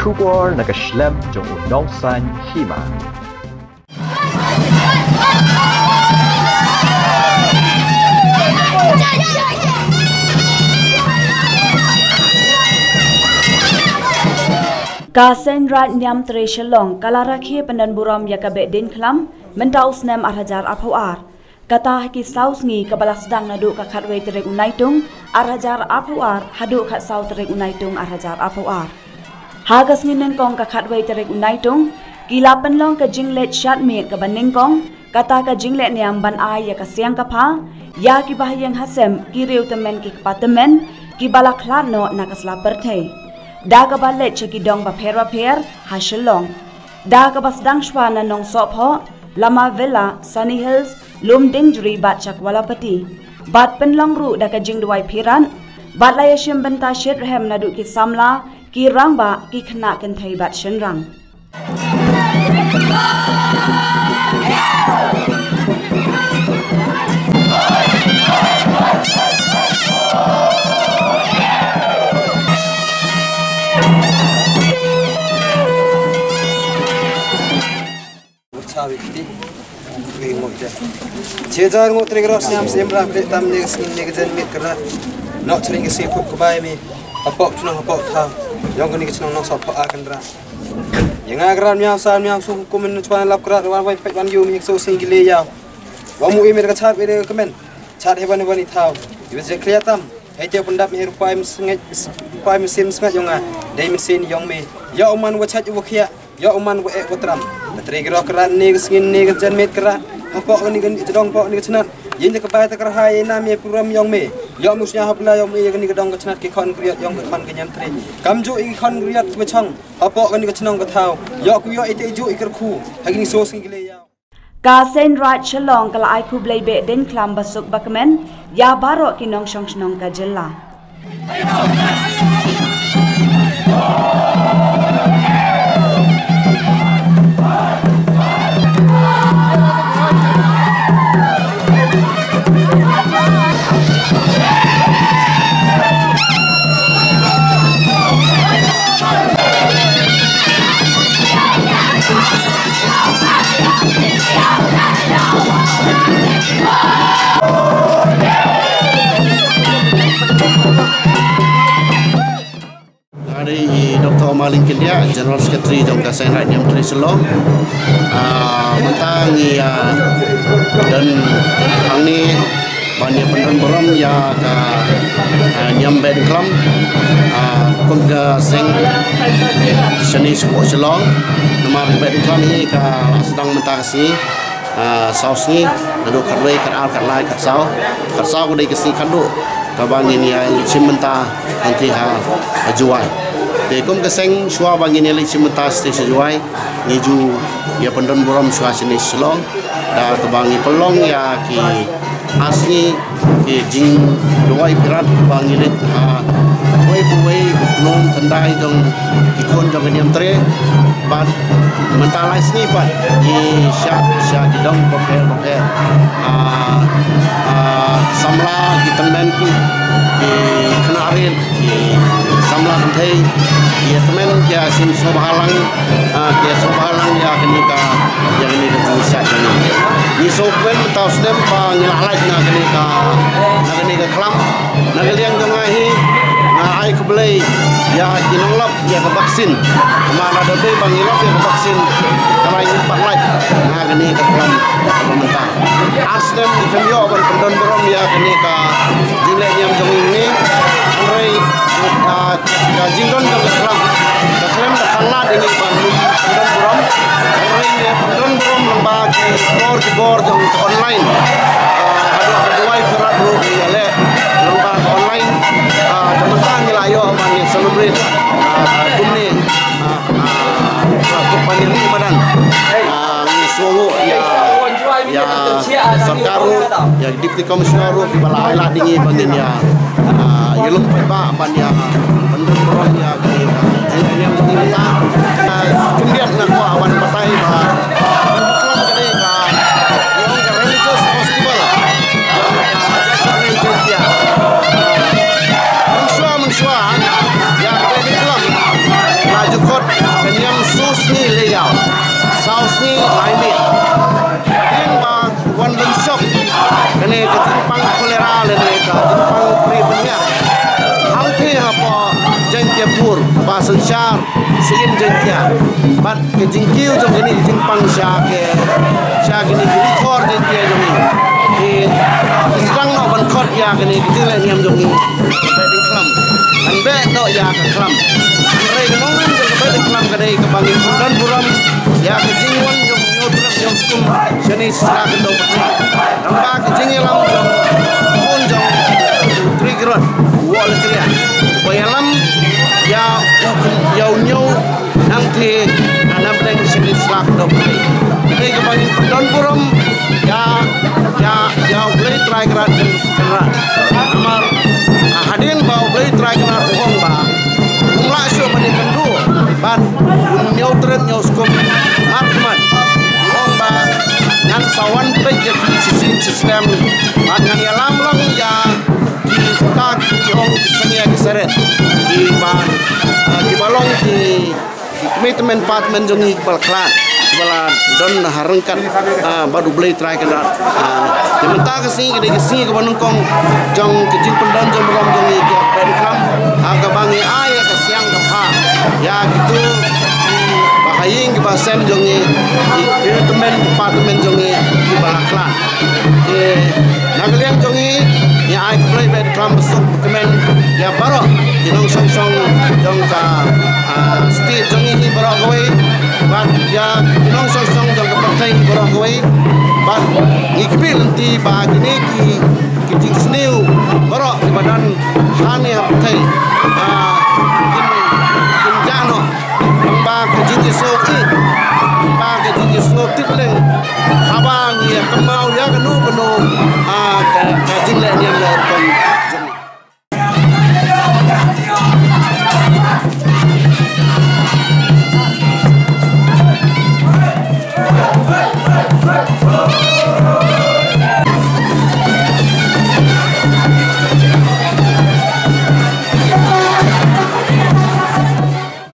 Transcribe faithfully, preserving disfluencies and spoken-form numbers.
Khubor na ka shlem jong u nongsan hima. Ka Seng Raid Niam Tre Shillong ka la rakhe pyndon burom ïa ka Behdeiñkhlam mynta u snem ar hajar arphew ar. Kata ha ki saw sngi kaba la sdang naduh ka khatwei tarik u Naitung ar hajar arphew ar haduh khatsaw tarik u Naitung ar hajar arphew ar. Ha ka sngi nyngkong ka khatwei tarik u Naitung ki la pynlong ka jingleit shad miet kaba nyngkong, kata ka jingleh niam ban ai ïa ka siang ka pha ïa ki bahaïing hasem, ki riew tymmen ki kpa tymmen kiba la khlad noh na ka sla pyrthei da kaba leit sha ki dong bapher bapher ha Shillong. Da kaba sdang shwa na Nongsohphoh, Lama Villa, Sunny Hills, Lumdiengjri bad Chakwalepatty. Bad pynlong ruh da ka jingduwai phirat bad la ïashim bynta shitrhem naduh ki samla, ki rangbah, ki khynnah kynthei bad shynrang. Shi hajar arngut tarik Rosniam, Seng Raid, peit tam ne ka sngi ne ka janmiet ka rat. Noh chring ka sngi khup ka bai me hapoh chnong hapoh thaw jong kane ka chnong Nongsohphoh A Kynrad. Ïa nga ka rat miaw sa miaw suk kum in chwa lap ka rat wan wai peit wan ïu mi so sing ki le ïaw. Wa mu i me ka chat we de ka men. Chat he wan wan i thaw. Iwa je clear tam. Hei te pyndap me he rupai me sngej rupai me sim sngej yong nga. Dei me sin yong me. Ïa u man wa chat wa khia. Ïa u man wa ek wa tram. Ka tre ki rok ka rat ne ka sngin ne ka janmiet ka rat. Hapoh kane ka jadong poh ne ka chnat. Yin ka bai ta ka rahai ina me puram yong me. Ïa mu snya hapla yong me ïa kane ka dong ka chnat ki khon kriat yong ka khon ka nyam tre. Kam ju i ki khon kriat ki bachong. Hapoh kane ka chnong ka thaw. Ïa ku ïa i te ju i kyrkhu. Ha kine so sngi ki le ïa. Ka Seng Raid Shillong ka la ai khublei Behdeiñkhlam basuk bakmen ïa baroh ki nongshong shnong ka jylla. Nga dei i Doktor Maling Kyndiah, General Secretary jong ka Seng Raid Niam Tre Shillong. Ah, mynta ngi, ah, don hangne ban ïa pyndon burom ïa ka, ah, niam Behdeiñkhlam, ah, kum ka seng shane shapoh Shillong. Namar Behdeiñkhlam hi ka la sdang mynta ka sngi, ah, saw sngi, naduh khatwei, khatar, khatlai, khatsaw. Khatsaw ka dei ka sngi khatduh kaba ngin ïa leit shim bynta hangtei ha, ha Jowai. Te kum ka seng shuwa ba ngin ïa leit shim bynta shatei sha Jowai, ngi ju ïa pyndon burom shuwa shane Shillong. Da kaba ngi pynlong ïa ki ar sngi ki jingduwai phirat kaba ngi leit ha uwei pa uwei u khnong thyndai jong ki khun jong ka niam Tre. Bad mynta lai sngi pat ngi shah sha ki dong bapher bapher. Ah, ah, samla ki tymmen, ki khynnah rit, ki samla kynthei, ki tymmen ki ïa sim sngewbha lang, ah, ki ïa sngewbha lang ïa kane ka, ïa kane ka jingshah jong ngi. Ngi sngewkmen mynta u snem ba ngi la lait na kane ka, na kane ka khlam. Na ka liang jong nga hi nga ai khublei ïa ki nonglap ïa ka vaccine. Namar lada dei ba ngi lap ïa ka vaccine, ka la ngi pat lait na kane ka khlam kaba mynta. Ar snem ngi khlem ïoh ban pyndon burom ïa kane ka jingleh niam jong ngi. Hynrei, ah, ka jingdon jong ka khlam, ka khlem da khan lad ïa ngi ban pyndon burom. Hynrei ngi pyndon burom lyngba ki bor ki bor jong ka online. Ah, haduh ka duwai ka rat ruh ngi ïaleh lyngba ka online. Ah, ka mynta ngi la ïoh ban ïa celebrate, ah, kumne, ah, ah, ah, kumne ni madan. Ah, ngi sngewnguh ïa, ïa sorkar ruh, ïa Deputy Commissioner ruh kiba la ai lad ïa ngi ba ngin ïa, ah, ïalum paidbah ban ïa pyndon burom ïa ki, ah, jingïaleh jingïaleh. Ah, khyndiat nga kwah ban batai ba ka dei ka, ïa ka religious festival. Mynshuwa, mynshuwa ïa ka dei ka khlam la ju khot Pur ba synshar sien Jaiñtia bad ka jingkiew jong kane ka jingpang sha ke sha kane ka jingkhor Jaiñtia jong ngi. Ki sdang noh ban khot ïa kane ka jingleh niam jong ngi. Ka Beh Diengkhlam. Kan beh noh ïa ka khlam. Hynrei ka nongrim jong ka Beh Diengkhlam ka dei kaba ngin pyndon burom ïa ka jingwan jong u Hynñiewtrep Hynñiewskum shane sha Kyndoh Pyrthei. Nangba ka jingïalam jong u khun jong u Tri Kynrad u Woh Lakriah, ba ïalam ïa u khun, ïa u Hynñiew Nangthie na Namdeng shane sha Kyndoh Pyrthei. Dei kaba ngin pyndon burom ïa ïa ïa U Blei Trai Kynrad Kynrad. Namar, ah, hadien ba U Blei Trai Kynrad u ong ba um lah shuh ban ïakynduh bad u Hynñiewtrep Hynñiewskum, markhmat u ong ba ngan sa wan peit ïa phi shisien shisnem bad ngan ïalam lang ïa kita ki ong ki seng ïa ki seret kiba, ah, kiba long ki ki kmie tymmen pa tymmen jong ngi kiba la khlad, kiba la don ha ryngkat, ah, bad U Blei Trai Kynrad. Ah, te mynta ka sngi ka dei ka sngi kaba nyngkong jong ka jingpyndon jong burom jong ngi ïa ka Beh Diengkhlam, ha kaba ngi ai ïa ka siang ka pha ïa kito kiba ha ïing kiba sem jong ngi, ki kmie tymmen pa tymmen jong ngi kiba la khlad. Te na ka liang jong ngi, ngi ai khublei Beh Diengkhlam basuk bakmen ïa baroh ki nongshong shnong jong ka, ah, state jong ngi hi baroh kawei bad ïa ki nongshong shnong jong ka pyrthei baroh kawei. Bad ngi khmih lynti ba kine ki, ki jingsniew baroh kiba don hangne ha pyrthei, ah, kin, kin jah noh. Ba ka jingïasnoh ïa, ba ka jingïasnoh tip leng haba ngi ïa kynmaw ïa kano kano, ah, ka, ka jingleh niam leh rukom.